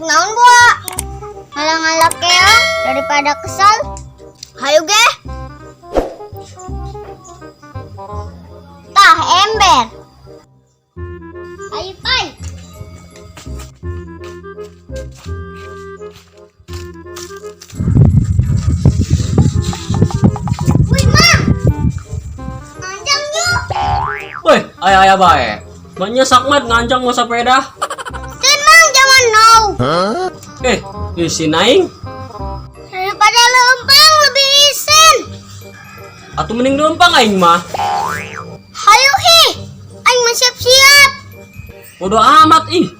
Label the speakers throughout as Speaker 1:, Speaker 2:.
Speaker 1: Naon gua? Ngalah-ngalah keong daripada kesal. Hayu ge. Tah ember. Ayo pai. Wih, Mang. Nganjang yuk.
Speaker 2: Woi, aya-aya bae. Banyak sakmat nganjang mau sepeda.
Speaker 1: Sen Mang zaman now.
Speaker 2: Eh, isin aing.
Speaker 1: Daripada lempang lebih isin.
Speaker 2: Atuh mending lempang aing mah.
Speaker 1: Hayu ih. Aing mah siap-siap.
Speaker 2: Bodoh amat ih.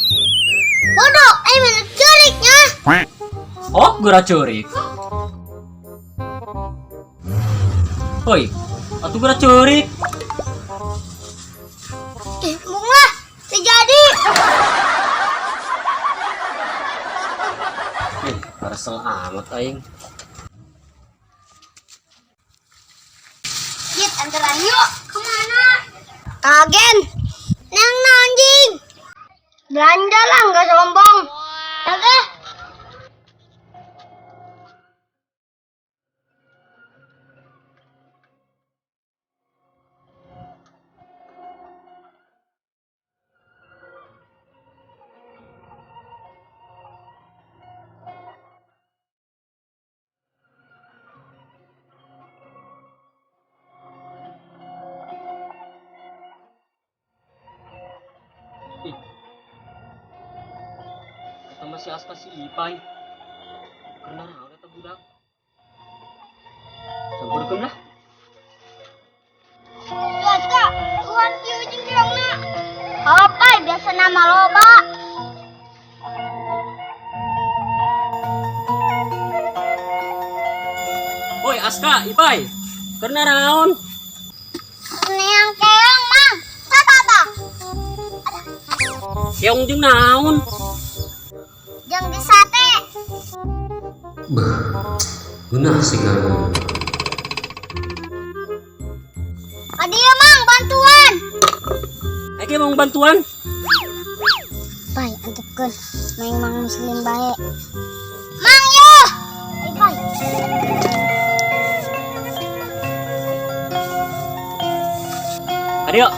Speaker 1: Bodoh, aing mah ceriknya.
Speaker 2: Oh, geura ceurik. Hoi, atuh geura ceurik.
Speaker 1: Ih, mung lah. Terjadi.
Speaker 2: Eh, kesel amat aing.
Speaker 1: Git, anteran yuk. Kemana? Kagen. Nang anjing. Belanja lah, nggak sombong. Oke.
Speaker 2: Eta mah si Aska si Ipay. Karena naon eta budak. Sampeurkeun lah.
Speaker 1: Aska, Tuhan kieu jeung keongna. Apa biasa nama loba.
Speaker 2: Woi Aska, Ipay. Karena naon?
Speaker 1: Neang keong, Mang. Tata tata.
Speaker 2: Keong jeung naon?
Speaker 1: Jeung di sate.
Speaker 2: Beuh. Geunah sih kamu.
Speaker 1: Adia Mang, bantuan.
Speaker 2: Ayo mau bantuan.
Speaker 1: Pai, antepkeun. Main Mang Muslim bae. Mang yo. Ayo, Pai.
Speaker 2: Ayo.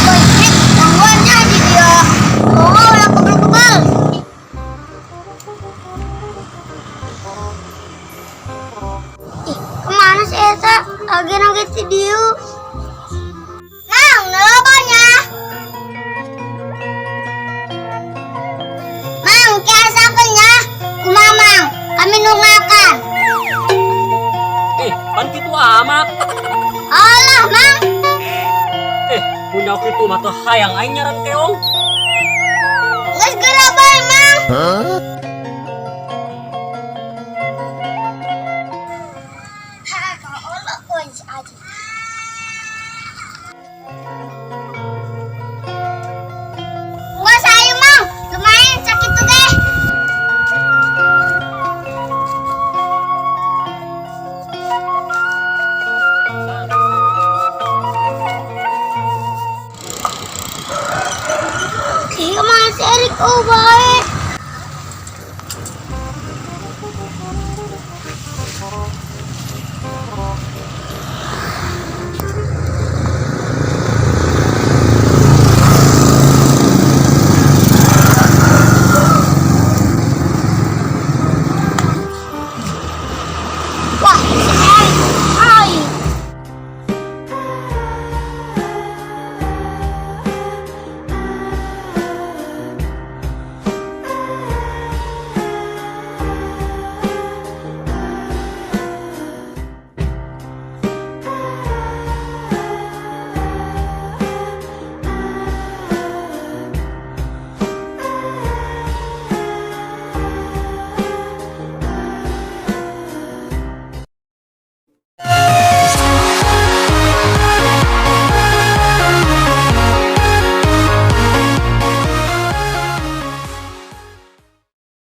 Speaker 1: Woi, Rik, gangguannya di dia. Oh, ulah kebel-kebel. Ih, kemana sih Eta? Lagi nangis di dieu. Mang, nelobanya. Mang, kiasakeun nya. Kumaha, Mang? Kami nu ngakan.
Speaker 2: Eh, pan kitu amat.
Speaker 1: Alah, Mang.
Speaker 2: Eh, punya kitu mah teu hayang aing nyaran keong.
Speaker 1: Geus geura bae, Mang. Ha, kalau Allah kunci aja. Nggak sayu, Mang. Lumayan sakit tuh deh. Ih, kemana si Erik? Oh, baik.